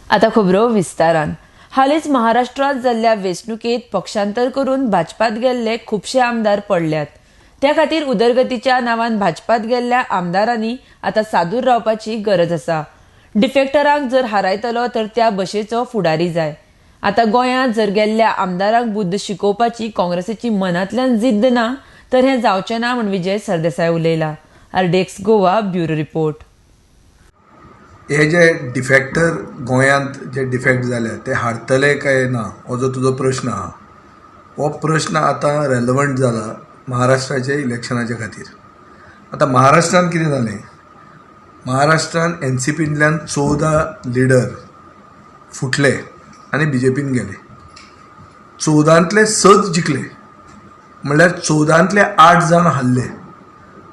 आता खबरो विस्तारान. हालींच महाराष्ट्रांत जाल्ल्या वेंचणुकेंत पक्षांतर करून भाजपात गेल्ले खुबशे आमदार पडल्यात. त्या खातीर उदरगतीच्या नांवान भाजपात गेल्ल्या आमदारांनी आतां सादूर रावपाची गरज आसा. डिफेक्टरांक जर हारायतलो तर त्या बशेचो फुडारी जाय. आतां गोंयांत जर गेल्ल्या आमदारांक बुद्द शिकोवपाची काँग्रेसीची मनांतल्यान जिद्द ना तर हें जावचें ना म्हूण Vijay Sardesai उलयला. RDX Goa bureau report. हे जे डिफेक्टर गोंयांत जे डिफेक्ट जाले ते हारतले काय ना हो जो तुजो प्रश्न आहा, हो प्रश्न आतां रेलवंट जाला महाराष्ट्राचे इलेक्शनाच्या खातीर. आतां महाराष्ट्रान कितें जालें, महाराष्ट्रान एनसीपींतल्यान 14 लिडर फुटले आनी बीजेपीन गेले. 14तले 6 जिखले, म्हणल्यार 14तले 8 जाण हारले.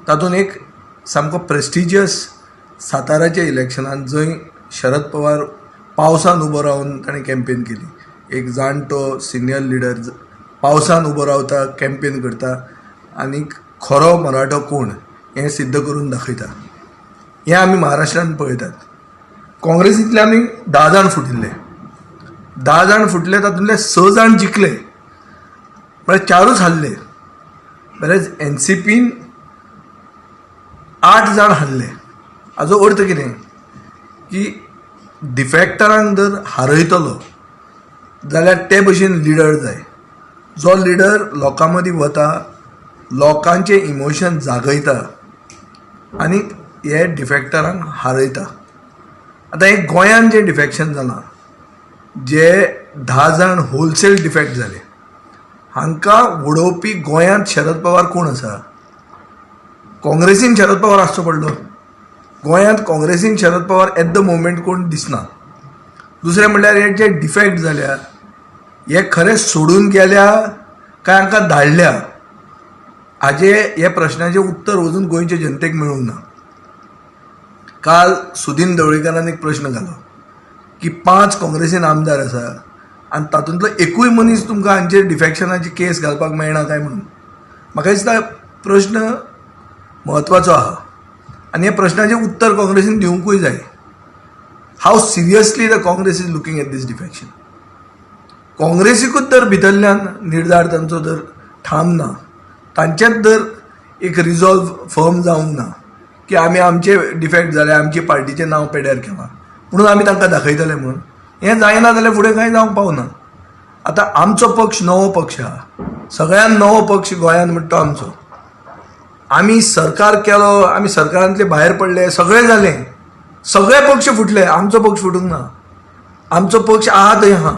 तातूंत एक सामको प्रेस्टिजियस साताराच्या इलेक्शनान जंय शरद पवार पावसान उबो रावन ताणें कॅम्पेन केली. एक जाणटो सिनियर लिडर पावसान उबो रावता, कॅम्पेन करता आनी खरो मराठो कोण हें सिद्ध करून दाखयता. हें आमी महाराष्ट्रान पळयतात. काँग्रेसींतल्यानूय 10 जाण फुटिल्ले, 10 जाण फुटले, तातूंतले 6 जाण जिखले, म्हळ्यार 4ूच हारले. बरेच एनसीपीन 8 जाण हारले. हाजो अर्थ कितें की डिफेक्टरांक जर हारयतलो जाल्यार ते भशेन लिडर जाय, जो लिडर लोकां मदीं वता, लोकांचे इमोशन जागयता आनी हे डिफेक्टरांक हारयता. आतां हे गोंयांत जें डिफेक्शन जालां, जे 10 जाण होलसेल डिफेक्ट जाले, हांकां उडोवपी गोंयांत शरद पवार कोण आसा? काँग्रेसीन शरद पवार आसचो पडलो. गोंयांत काँग्रेसीन Sharad Pawar eight the moment कोण दिसना. दुसरें म्हणल्यार हे जे डिफेक्ट जाल्या हे खरें सोडून गेल्या काय हांकां धाडल्या, हाजे हे प्रश्नाचें उत्तर अजून गोंयचे जनतेक मेळूंक ना. काल सुदीन ढवळीकारान एक प्रश्न घालो की 5 काँग्रेसीन आमदार आसा आनी तातूंतलो एकूय मनीस तुमकां हांचेर डिफेक्शनाची केस घालपाक मेळना काय म्हणून. म्हाका दिसता प्रश्न म्हत्वाचो आहा आनी ह्या प्रश्नाचें उत्तर काँग्रेसीन दिवंकूय जाय. How seriously the Congress is looking at this defection. काँग्रेसीकूच जर भितरल्यान निर्धार तांचो जर ठाम ना, तांचेच जर एक रिजॉल्व फर्म जावंक ना की आमी आमचे डिफेक्ट जाले, आमचे पार्टीचें नांव पेड्यार केलां म्हणून आमी तांकां दाखयतले म्हणून, हें जायना जाल्यार फुडें कांय जावंक पावना. आतां आमचो पक्ष नवो पक्ष आहा, सगळ्यान नवो पक्ष गोंयांत म्हणटा तो आमचो. आमी सरकार केलो, आमी सरकारांतले भायर पडले, सगळें जालें, सगळे पक्ष फुटले, आमचो पक्ष फुटूंक ना. आमचो पक्ष आहा थंय आहा.